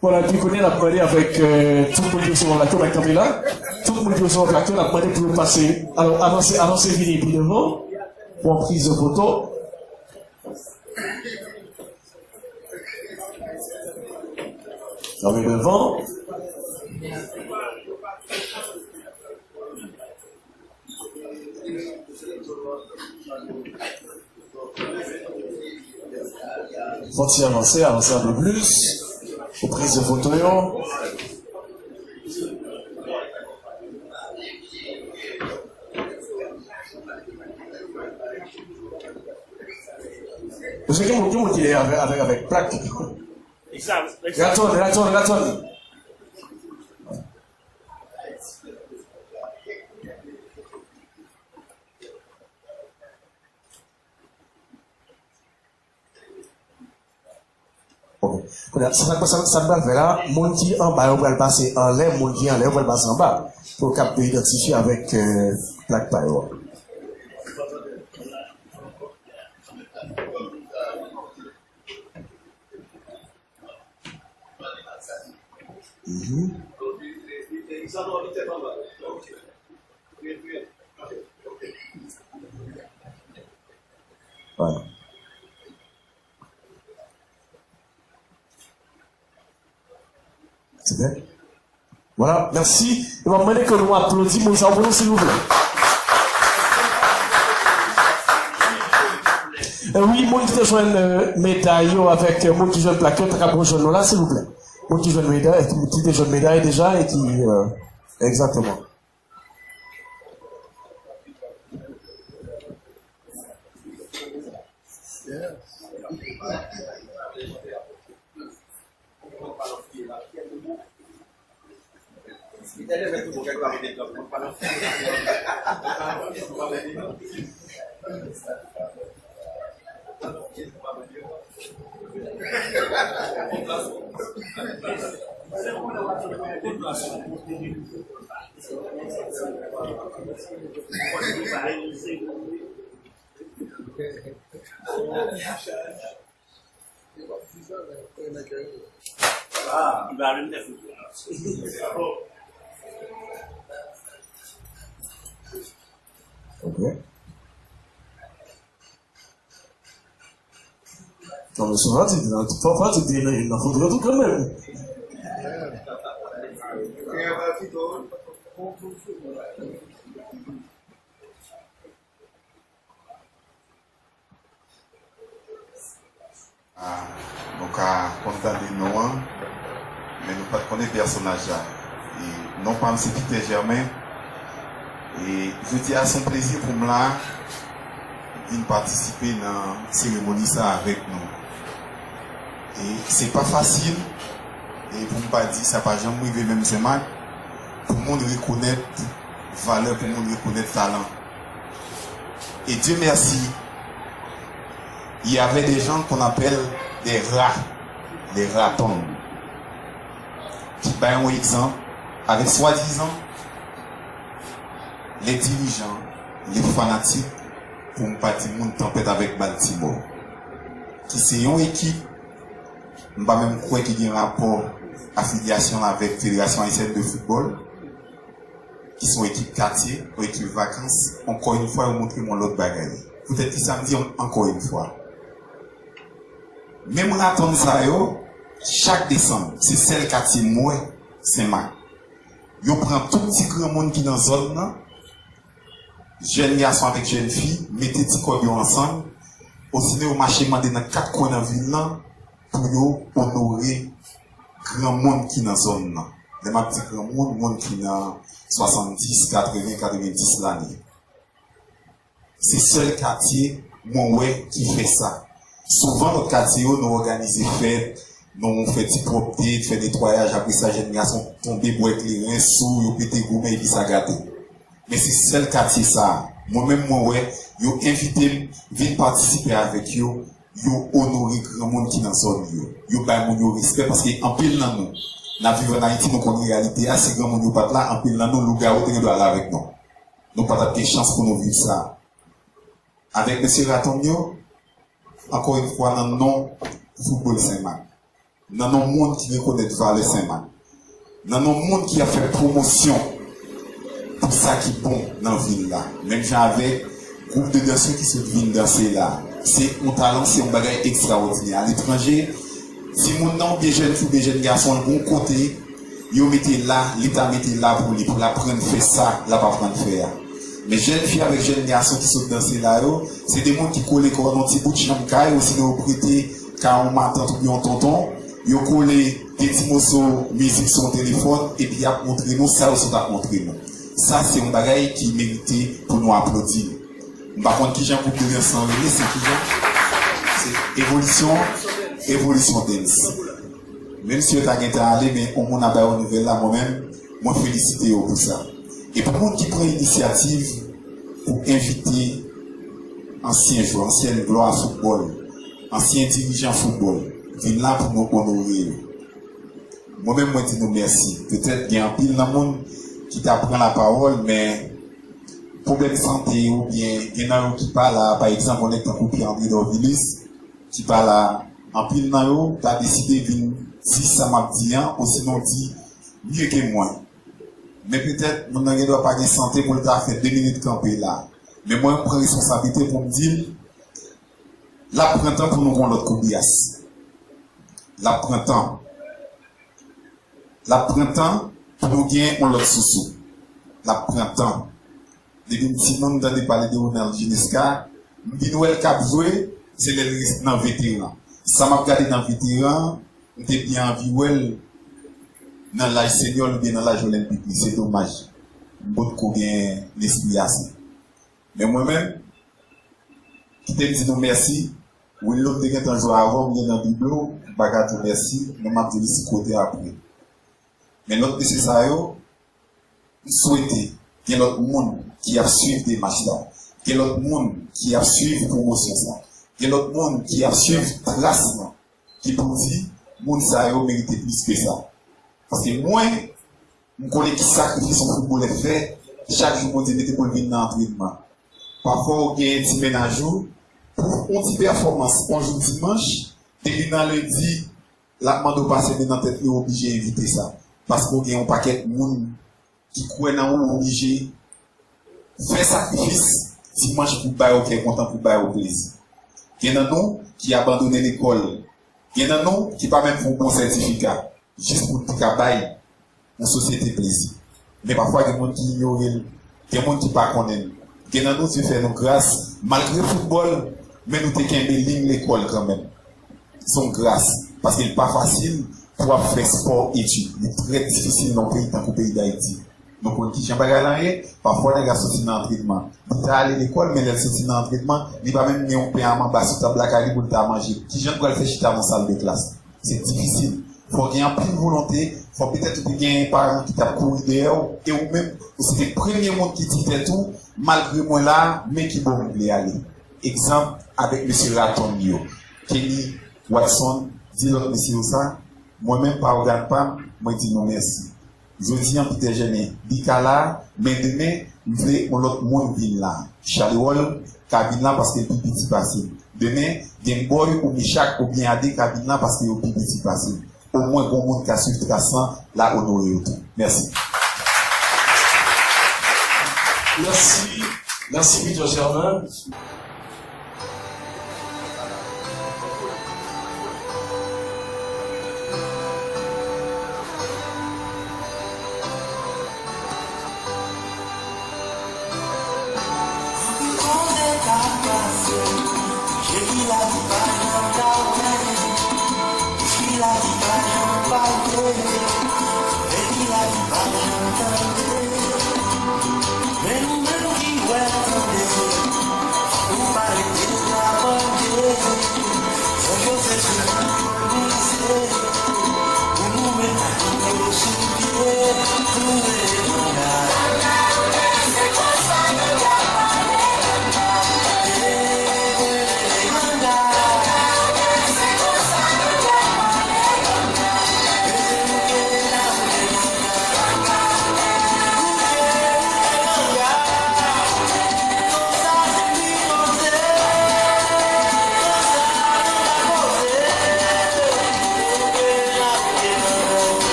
Bon, la, pi kounye a, n ap mande avèk, euh, tout moun ki resevwa plato, n ap kanpe la. Tout moun ki resevwa plato, n ap mande pou yo pase. Alò, avanse, avanse vini pi devan pou yon priz de foto. Kanpe devan. Fò ti avanse, avanse yon pè plis. Pou priz de foto yo. Mesye, gen moun, gen moun ki lè avèk, avèk, avèk plak. Raton, raton, raton. Ok. Kounye a, sa, sa, sa, sa n pral fè la, moun ki anba yo pral pase anlè, moun ki anlè yo pral pase anba. Pou yo kab idantifye avèk, euh, plak pa yo. Mhm. Voilà. Se byen. Voilà, mèsi. E m ap mande ke nou aplodi moun sa yo pou nou, silvouplè. E wi, moun ki te jwenn, euh, meday yo avèk, euh, moun ki jwenn plak yo, ta kab rejwenn nou la, silvouplè. Moun ki jwenn meday, ki, ki te jwenn meday deja e ki, euh, egzakteman. Ok. Non, men se Fati, fò Fati te nan youn nan foto yo tou kanmenm. Ah, nou ka konn tande non an, men nou pa t konnen pèsonaj la. E non pa m se Peter Germain. E jodi a se yon plezi pou m la vin patisipe nan seremoni sa avèk nou. E se pa fasil, e pou m pa di sa pa janm rive menm Senmak, pou moun rekonèt valè, pou moun rekonèt talan. Et Dieu merci, il y avait des gens qu'on appelle des rats, des ratons, ki bay yon egzanp avèk swadizan les dirigeants, les fanatiques, pou m pa di moun tanpèt avèk Baltimore, ki se yon ekip, m pa menm kwè ki gen rapò afilyasyon avèk Fédération Haïtienne de Football, ki se yon ekip katye, yon ekip vakans, ankò yon fwa, yo montre m yon lòt bagay. Poutèt ki sa m di ankò yon fwa? Menm raton sa yo, chak desanm, se sèl katye m wè, Senmak. Yo pran tout ti granmoun ki nan zòn nan, jèn gason avèk jèn fi, mete ti kòb yo ansanm, osinon yo mache mande nan kat kwen nan vil lan pou yo onore granmoun ki nan zòn nan. Lè m ap di granmoun, moun ki nan swasanndis, katreven, katrevenndis lane. Se sèl katye mwen wè ki fè sa. Souvan, lòt katye yo, nou òganize fèt, nou fè ti pwòpte, fè netwayaj, apre sa, jèn gason tonbe, bwè kleren, sou, yo pete goumen, epi sa gate. Men se sèl katye sa a, mwen menm mwen wè, yo envite m vin patisipe avèk yo, yo onore granmoun ki nan zòn yo. Yo bay moun yo respè, paske anpil nan nou, n ap viv ann Ayiti, nou konn reyalite a, si granmoun yo pa t la, anpil nan nou, lougawou te gen dwa la avèk nou. Nou pa t ap gen chans pou nou viv sa. Avèk mesye Raton yo, ankò yon fwa, nan non foutbòl Senmak, nan non moun ki rekonèt valè Senmak, nan non moun ki ap fè pwomosyon pou sa ki bon nan vil la, menm jan avèk gwoup de dansè ki sot vin danse la. Se yon talan, se yon bagay ekstraòdinè. Aletranje, timoun nan oubyen jèn fi oubyen jèn gason l gon kote yo mete la, Leta mete la pou li, pou l aprann fè sa l ap aprann fè a. Men jèn fi avèk jèn gason ki sot danse la yo, se de moun ki kole kò nan ti bout chanm kay, osinon yo prete kay yon matant oubyen yon tonton, yo kole de ti moso mizik sou yon telefòn, epi y ap montre nou sa yo sot ap montre nou. Sa se yon bagay ki merite pou nou aplodi. M pa konn kijan gwoup de dansè an rele, se kijan? Se Evolisyon, Evolisyon Dance. Menm si yo ta gentan ale, men yon moun ap bay yo nouvèl la, mwen menm, mwen felisite yo pou sa. E pou moun ki pran inisyativ pou envite ansyen jwè, ansyèn glwa foutbòl, ansyen dirijan foutbòl, vin la pou nou onore yo. Mwen menm, mwen di nou mèsi. Petèt gen anpil nan moun ki ta pran lapawòl, men pwoblèm sante oubyen gen nan yo ki pa la, pa egzanp, yon nèg tankou Pierre André Dorvilus, ki pa la, anpil nan yo ta deside vin di sa m ap di an, osinon di mye ke mwen. Men petèt, moun nan gen dwa pa gen sante pou l ta fè de minit kanpe la. Men mwen pran responsablite pou m di l, l ap pran tan pou nou gon lòt Kubias. L ap pran tan. L ap pran tan pou nou gen yon lòt Sousou. L ap pran tan. Depi m timoun, m tande pale de Ronald Ginesca, m vin wè l k ap jwe, se lè l res-, nan veteran. Sa m ap gade nan veteran, m te byen anvi wè l nan laj senyò l oubyen nan laj olenpik li. Se domaj. M potko gen lespri ase. Men mwen menm, kite m di nou mèsi. Willo, m te gentan jwe avè w, m gen nan biblo, m pa ka di w mèsi, men m ap di li sou kote apre. Men lòt mesye sa yo, m swete gen lòt moun ki ap swiv demach la, gen lòt moun ki ap swiv pwomosyon sa, gen lòt moun ki ap swiv tras lan, ki pou di, moun sa yo merite plis ke sa. Paske mwen, m konnen ki sakrifis yon foutbolè fè, chak jou Bondye mete pou l vin nan antrenman. Pafwa w gen ti mennaj ou, pou yon ti pèfòmans, yon jou dimanch, depi nan lendi, l ap mande w pase men nan tèt li, w oblije evite sa. Paske w gen yon pakèt moun ki kwè nan ou, oblije fè sakrifis dimanch pou bay ou kè kontan, pou bay ou plezi. Gen nan nou ki abandone lekòl. Gen nan nou ki pa menm fè yon bon sètifika, jis pou l te ka bay yon sosyete plezi. Men pafwa, gen moun ki inyore l, gen moun ki pa konnen l. Gen nan nou, Dye fè nou gras, malgre foutbòl, men nou te kenbe liy lekòl kanmenm. Se yon gras, paske li pa fasil pou w ap fè spò etid. Li trè difisil nan yon peyi tankou peyi Dayiti. Nou konn kijan bagay lan ye, pafwa nèg la soti nan antrenman. Li ta ale lekòl, men lè l soti nan antrenman, li pa menm gen yon pen a manba sou tab lakay li pou l ta manje. Kijan l pral fè chita nan sal de klas? Se difisil. Fò gen anpil volonte, fò petèt ou te gen paran ki t ap kouri dèyè w, e ou menm, ou se te premye moun ki di tèt ou, malgre mwen la, men ki bò m vle ale. Egzanp, avèk mesye Raton yo, Kenny, Watson, di lòt mesye yo sa, mwen menm pa ògàn pa m, mwen di nou mèsi. Jodi an, Peter Germain, li ka la, men demen, m vle yon lòt moun vin la. Chalerol ka vin la paske l pi piti pase m. Demen, Game Boy ou Michak oubyen Ade ka vin la paske yo pi piti pase m. Omwen gon moun ka swiv tras lan, l a onore yo tou. Mèsi. Mèsi. Mèsi, Peter Germain.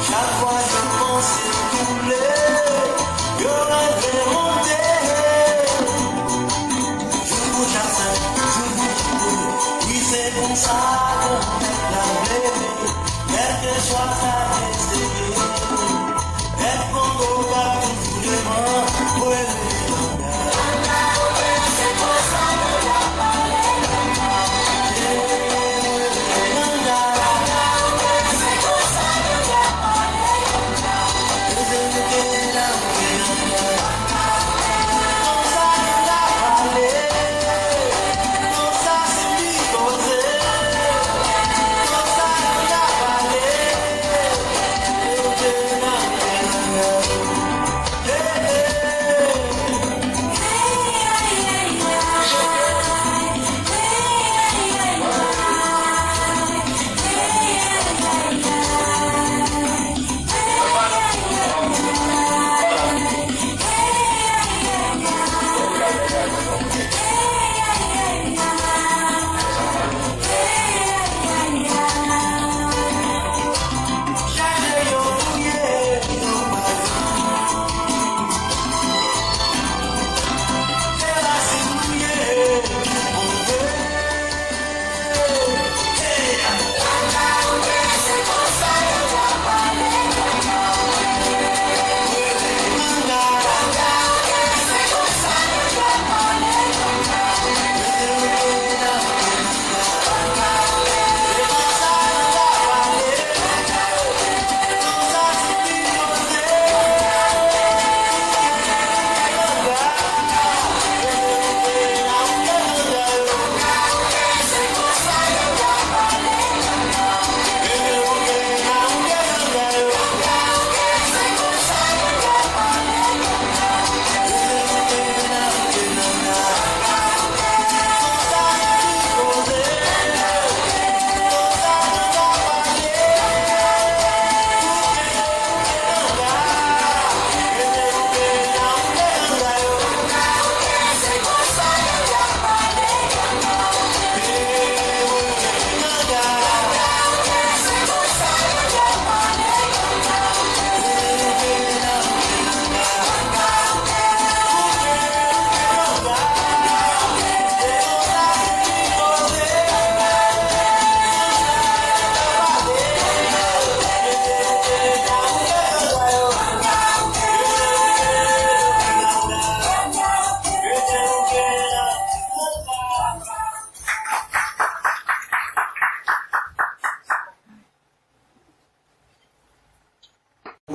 Chak fwa yo panse koule, yo rele monte. Jou pou chak sèl, jou pou tout koule. Wi, se konsa ke l ap leve, kèlkeswa sa ke se ye. Mèt Kongo k ap toujou devan, voye leve.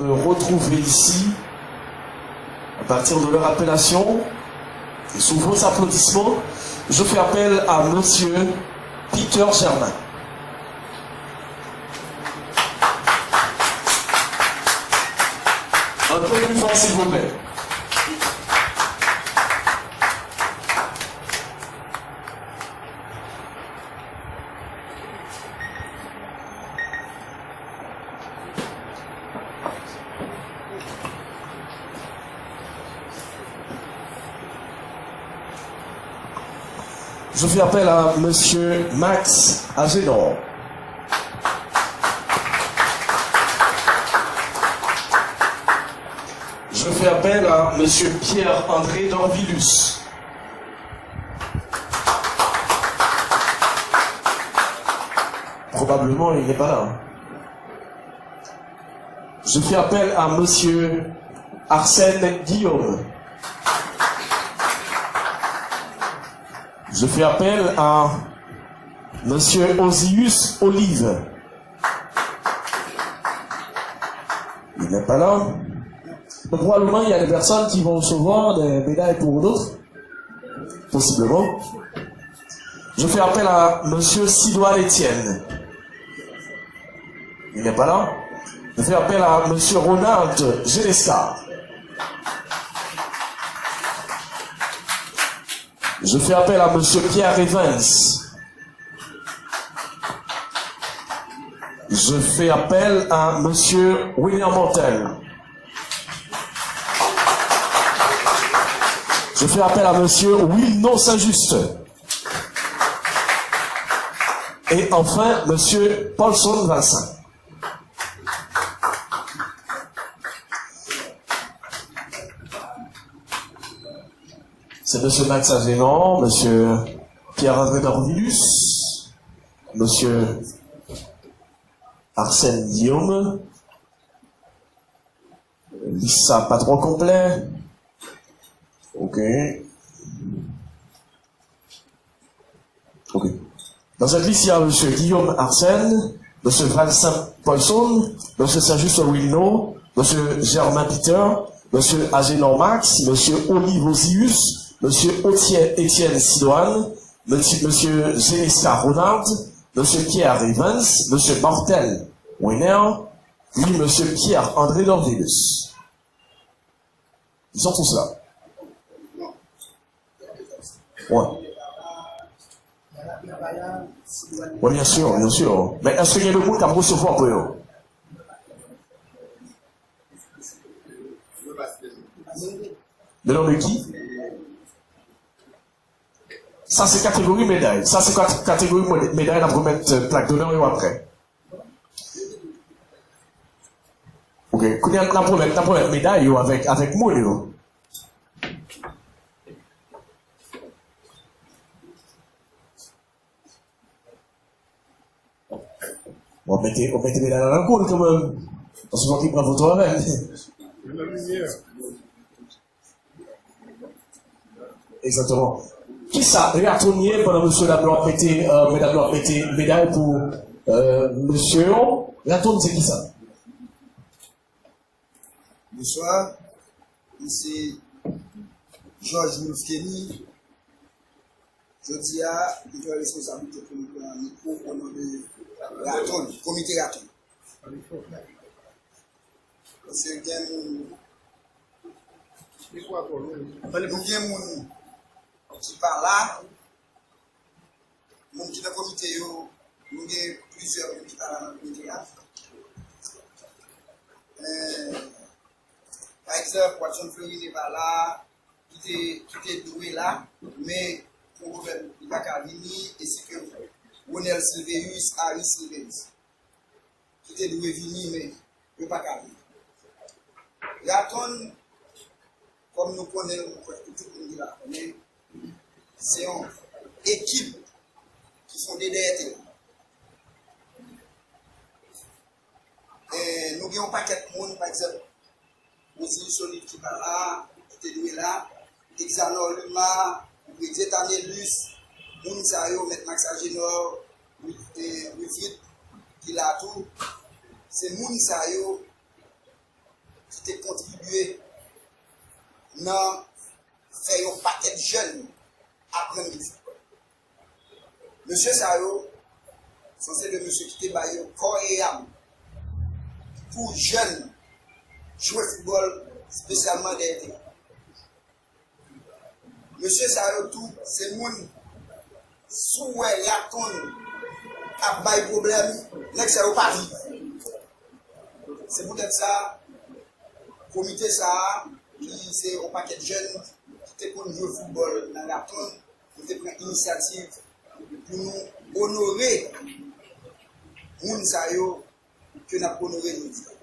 retrouvés ici à partir de leur appellation et sous vos applaudissements, je fais appel à Monsieur Peter Germain. Un peu plus fort, s'il vous plaît. Je fais appel à Monsieur Max Azénor. Je fais appel à Monsieur Pierre-André Dorvilus. Probablement, il n'est pas là. Je fais appel à Monsieur Arsène Guillaume. Je fais appel à Monsieur Osius Olive. Il n'est pas là. Donc, probablement, il y a des personnes qui vont recevoir des médailles pour d'autres. Possiblement. Je fais appel à Monsieur Sidoine Etienne. Il n'est pas là. Je fais appel à Monsieur Ronald Genescar. Je fais appel à Monsieur Pierre Evans. Je fais appel à Monsieur William Montel. Je fais appel à Monsieur Wilno Saint-Juste. Et enfin, Monsieur Paulson Valcin. C'est Monsieur Max Agenon, Monsieur Pierre-André Dorvilus, Monsieur Arsène Guillaume. Lis sa pa twò konplè. Ok. Ok. Dans cette liste, il y a Monsieur Guillaume Arsène, Monsieur Valcin Paulson, Monsieur Saint-Juste Wilno, Monsieur Germain Peter, Monsieur Agénor Max, Monsieur Olive Osius, Monsieur Otier Étienne Sidoine, Monsieur, Monsieur Genesca Ronald, Monsieur Pierre Evans, Monsieur Martel Wenner, puis Monsieur Pierre-André Dorvilus. Ils sont tous là. Ouais. Ouais, bien sûr, bien sûr. Men èske gen lòt moun k ap resevwa pou yo? Le nom de qui? Sa se kategori meday. Sa se kat-, kategori mode-, meday n ap remèt, euh, plak donè yo apre. Ok, kounye a n ap remèt, n ap remèt meday yo avèk, avèk moun yo. Bon, w mete, w mete meday la nan kou l kanmenm. Paske fòk li pran foto avè l. Egzakteman. Kisa Raton ye pandan mesye dam yo ap mete, euh, medam yo ap mete meday pou, euh, mesye yo? Raton se kisa? Bonswa, mwen se George Wilfkeny. Jodi a, mwen pran responsablite pou mwen pran mikwo o non de Raton, Komite Raton. Paske gen moun, nou gen moun ki pa la, moun ki nan komite yo, nou gen plizyè moun ki pa la nan komite a. Eh, pa egzanp, Watson Fleury te pa la, ki te, ki te dwe la, men pou gouvènman, li pa ka vini, ensi ke Ronel Sylvéus, Harry Sylvéus, ki te dwe vini, men yo pa ka vini. Raton, kòm nou konnen l, mwen kwè tout moun ki la konnen, se yon ekip ki fonde dèyè teren. E nou gen yon pakèt moun, pa egzanp, Osiris Olive ki pa la, ki te dwe la, Exanor Luma, Dieutanelus, moun sa yo, Mèt Max Agenor, Wi-, e, Wilfrid, ki la tou, se moun sa yo ki te kontribye nan fè yon pakèt jèn aprann jwe foutbòl. Mesye sa yo, se de mesye ki te bay yo kò e am pou jèn jwe foutbòl, espesyalman dèyè teyen. Mesye sa yo tou, se moun, si w wè raton ap bay pwoblèm, nèg sa yo pa viv. Se poutèt sa, komite sa a, ki se yon pakèt jèn ki te konn jwe foutbòl nan raton, nou te pran inisyativ pou nou onore moun sa yo ke n ap onore jodi a.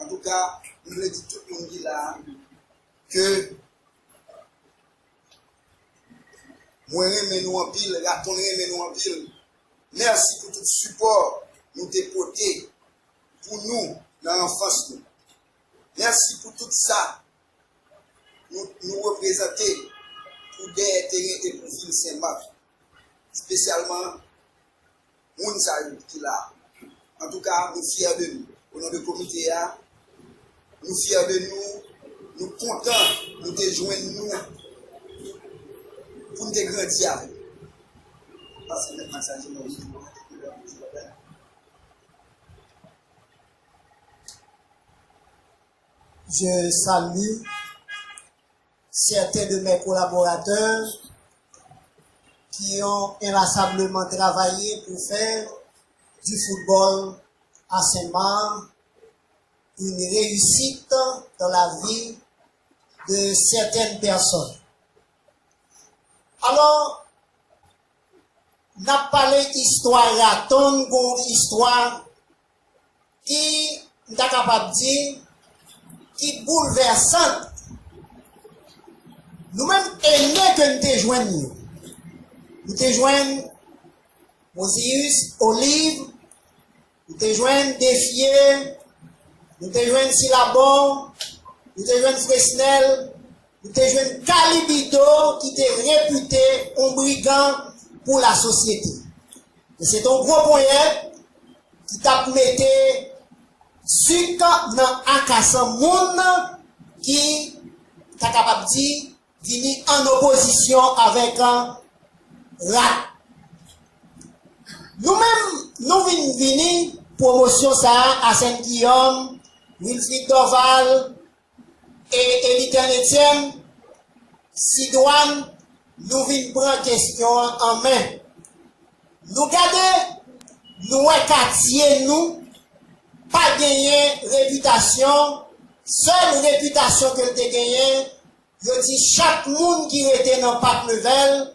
Antouka, m vle di tout moun ki la a ke mwen renmen nou anpil, raton renmen nou anpil. Mèsi pou tout sipò nou te pote pou nou nan anfans nou. Mèsi pou tout sa nou, nou reprezante pou dèyè teyen e pou vil Senmak, espesyalman moun sa yo ki la. Antouka, nou fyè de nou. O non de komite a, nou fyè de nou, nou kontan nou te jwenn nou pou n te grandi avè nou. Pase mèt masaje mwen. Je salue certains de mes collaborateurs qui ont inlassablement travaillé pour faire du football à Saint-Marc une réussite dans la vie de certaines personnes. Alò, n ap pale istwa raton, gon istwa ki, m ta kapab di, ki boulvèsan. Nou menm, ene ke n te jwenn yo. Nou te jwenn Moziyis, Oliv, nou te jwenn Defye, nou te jwenn Silabò, nou te jwenn Fresnèl, nou te jwenn Kalibido ki te repite yon brigan pou lasosyete. E se te yon gwo ponyèt ki t ap mete sik nan akasan moun ki, ta kapab di, vini an opozisyon avèk, euh, rat. Nou menm, nou vin vini pwomosyon sa a, Arsène Guillaume, Wilfrid Dorval, e Elitèn Etienne, Sidwan, nou vin pran kesyon an an men. Nou gade, nou wè katye nou pa genyen repitasyon, sèl repitasyon ke l te genyen, yo di chak moun ki rete nan Pak Levèl,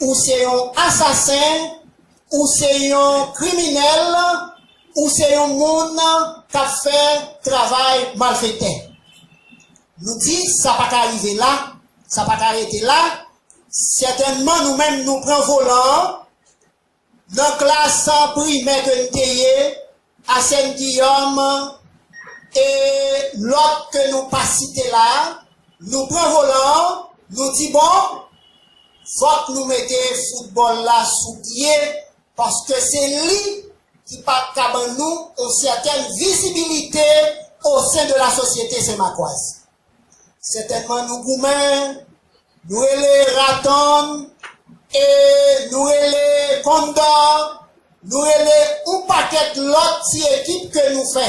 ou se yon asasen, ou se yon kriminèl, ou se yon moun k ap fè travay malfektè. Nou di, sa pa ka rive la, sa pa ka rete la. Sètènman, nou menm, nou pran volan an. Nan klas primè ke n te ye, Arsène Guillaume e lòt ke nou pa site la, nou pran volan an, nou di, bon, fòk nou mete foutbòl la sou pye, paske se li ki p ap ka ban nou yon sètèn vizibilite au sein de la société senmakwaze. Sètènman, nou goumen, nou rele Raton, e nou rele Kondò, nou rele yon pakèt lòt ti ekip ke nou fè.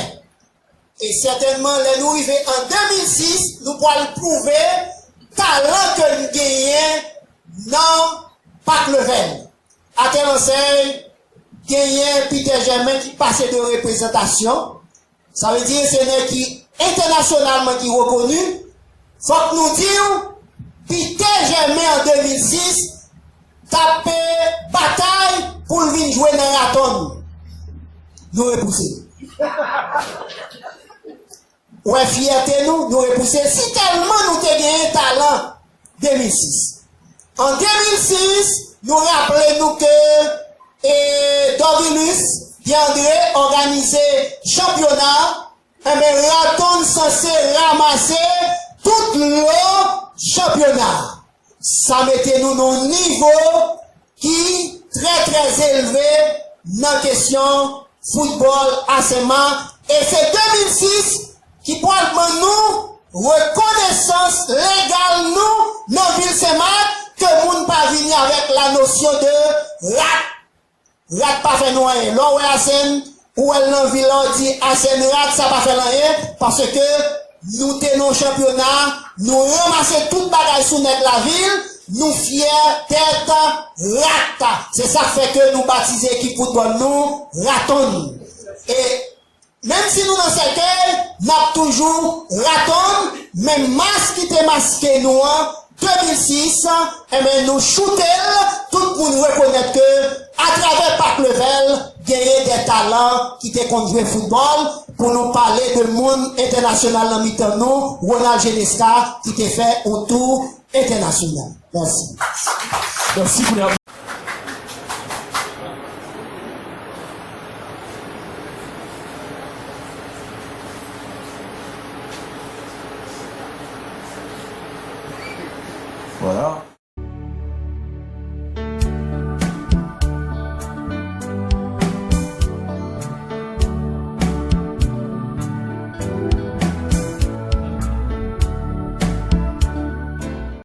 E sètènman, lè nou rive an de mil sis, nou pral pwouve talan ke n genyen nan Pak Levèl. Atè Lansèy genyen Peter Germain ki pase de reprezantasyon. Sa vle di se nèg ki entènasyonalman ki rekoni. Fòk nou di w, Peter Germain an de mil sis t ap batay pou l vin jwe nan Raton. Nou repouse. Ou wè fyète nou, nou repouse. Si tèlman nou te genyen talan, de mil sis. An de mil sis, nou raple nou ke, e, Dorvilus Deandré òganize chanpyona, enben, Raton sanse ranmase tout lo chanpyona. Sa mete nou nan yon nivo ki trè, trè elve nan kesyon foutbòl a Senmak. E se de mil sis ki pral ban nou rekonesans legal nou nan vil Senmak, ke moun pa vini avèk la nosyon de rat. Rat pa fè nou anyen. Lè w wè Asèn, ou wè l nan vil la, w di Asèn rat, sa pa fè l anyen, paske nou te nan chanpyona, nou ranmase tout bagay sou nèg lavil, nou fyè tèt rat. Se sa k fè ke nou batize ekip foutbòl nou Raton. E menm si nou nan sèkèy, n ap toujou Raton, men mas ki te maske nou an, de mil sis, enben, nou choute l, tout moun rekonèt ke atravè Pak Levèl, genyen de talan ki te konn jwe foutbòl, pou nou pale de moun entènasyonal nan mitan nou, Ronald Genesca, ki te fè yon tou entènasyonal. Mèsi. Mèsi pou